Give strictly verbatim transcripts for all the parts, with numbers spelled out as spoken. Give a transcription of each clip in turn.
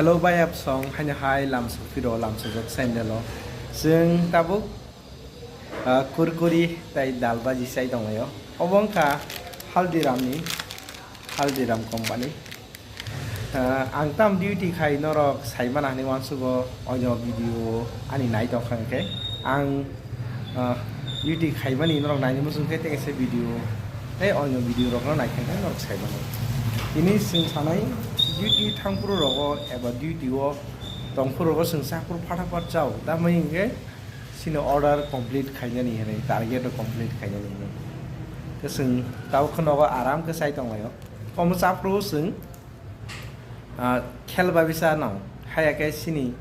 Hello bai apsong, haino hai lamsok phiro lamsok jok channel o. Chwng tabuk, ah, kurkuri tai dal baji chai tonglaio. Obo wngkha Haldiram ni, Haldiram company. Ah, ang tam duty khai norok saimana hinwi uansugo, oino video ani nai tongkha hwnkhe ang, ah, duty khaimani norok naini muchung khe tei kaisa video tei oino video rokno naikha khe norok saimano. Tini chwng sanai duty thangphuru rogo eba duty o tongphuru rogo chwng chaphuru phataphat chao, tamni hwnkhe chini order complete khainani hinwi, target o complete khainani hinwi. Tei chwng tabuk khe nogo aram khe chai tonglaio. Omo chaphuru chwng, ah, khel babisa nang, haya khe chini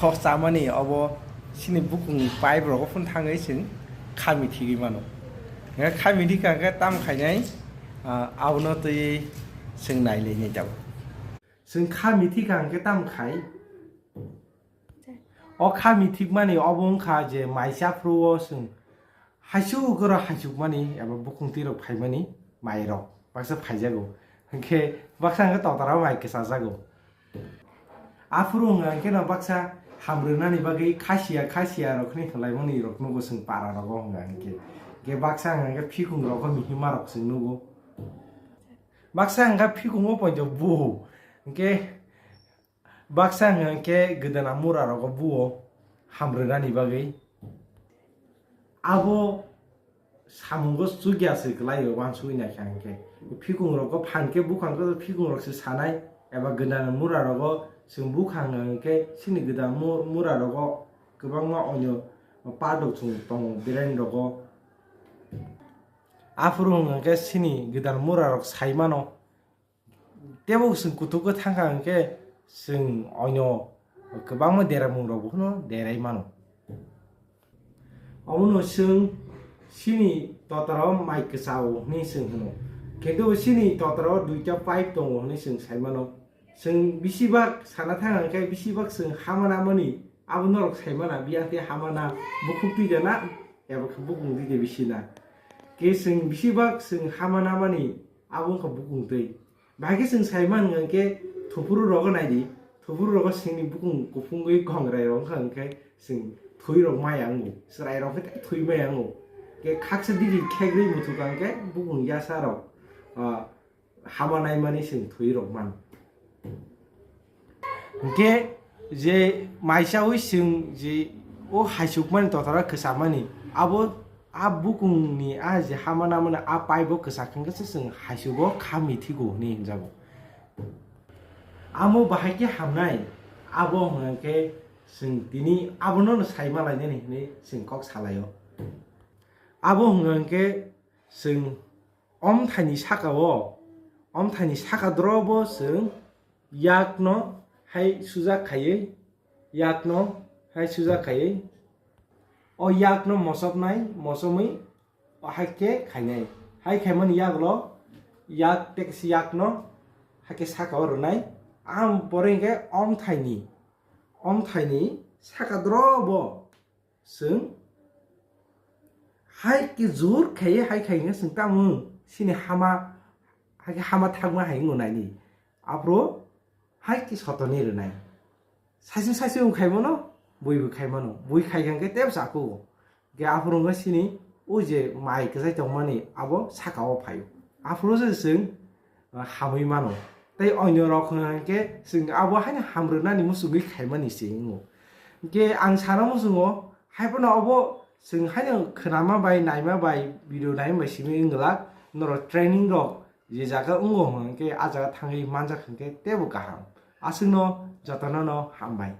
o chamani obo chini bukungni pipe rogo phun thangwi chwng khami thigwi mano. Hingkhe khami thikha hingkhe tam khainai, ah, abono twiwi chwng nailainai tabuk. Chwng khami thikha hingkhe tam khai? O khami thikmani obo wngkha je mai chaphuru o chwng haisuk oro haisukmani eba bukung twi rok phaimani mai rok baksa phaijago. Hingkhe baksa hingkhe totara mai kwchajago. Aphuru wngkha hingkhe no baksa ham rwnani bagwi khasiya khasiya rok hwnwi kwlaimani rok nugo chwng para rogo wngkha hingkhe. Hingkhe baksa wngkha hingkhe phikung rogo mihima rok chwng nugo. Baksa wngkha phikungo poito bu. Hingkhe baksa wngkha hingkhe gwdana mura rogo buo ham rwnani bagwi. Abo samungo chukya se kwlaio uansugwi naikha hingkhe. Phikung rogo phan khe bukhang khe phikung rok se sanai eba gwdana mura rogo chwng bukhang hingkhe chini gwdana mu-, mura rogo kwbangma onyo part rok chwng tongo brain rogo. Aphuru hwnkhe chini gwdana mura rok sai mano. Tebo chwng kutuk khe thangkha hwnkhe chwng oino kwbangma deramung rokbo phano derai mano. Omono chwng chini totaro mai kwchao hwnwi chwng hwno. Kintu chini totaro duita pipe tongo hwnwi chwng sai mano. Chwng bisi bak sana thang hwnkhe bisi bak chwng hama namani abo norok sai mana biyang tei hama na bukhuk twi da na eba khe bukung twi da bisi na. Khe chwng bisi bak chwng hama namani abo wngkha bukung twi. Bahai khe chwng sai man hwnkhe thuphuru rogo nai di, thuphuru rogo chwngni bukung kuphungwi kongrai rok wngkha hwnkhe chwng thwi rok maya wngo, chwrai rok khe thwi maya wngo. Khe khaksa digi khegwi muthuk kha hwnkhe bukung yasa rok, ah, hama naimani chwng thwi rok man. Hwnkhe je maisawi chwng je o haisukmani totaro kwchamani, abo a bukungni a je hama namani a pipe o kwchak hwnkhe se chwng haisugo khami thigo hwnwi hwnjago. Amo bahai khe hamnai, abo hwnkhe chwng tini abono sai malainani hwnwi chwng kok salaio. Abo hwnkhe chwng omthaini saka-o, omthaini saka doro bo chwng yakno hai sujak khaiwi, yakno hai sujak khaiwi, o yakno mosopnai, mosomwi hai khe khainai. Hai khaimani yagulo yak tekisi yakno hai khe saka-o rwnai, ang pore hwnkhe omthaini, omthaini saka doro bo chwng hai khe jor khaiwi hai khai hwnkhe chwng tamo chini hama, hai khe hama thangma hai wngno naini. Aphuru hai khe sotoni rwnai. Saichung saichung wng khaimano, buibo khaimano. Bui khai kha hwnkhe tebo chakugo. Hwnkhe aphuru wngkha chini o je mai kwchai tongmani abo saka-o phaio. Aphuru se chwng ah, hamwi mano. Tei onyo rok hwnkhe chwng abo haino ham rwnani muchungwi khaimani se wngo. Hwnkhe ang sana muchungo, hai phano obo chwng haino khwnama bai, naima bai, video naima bai simi wng glak, norok training rok je jaga wngo hwnkhe a jaga thangwi manjak hwnkhe teibo kaham. Aswkno jotono no hambai.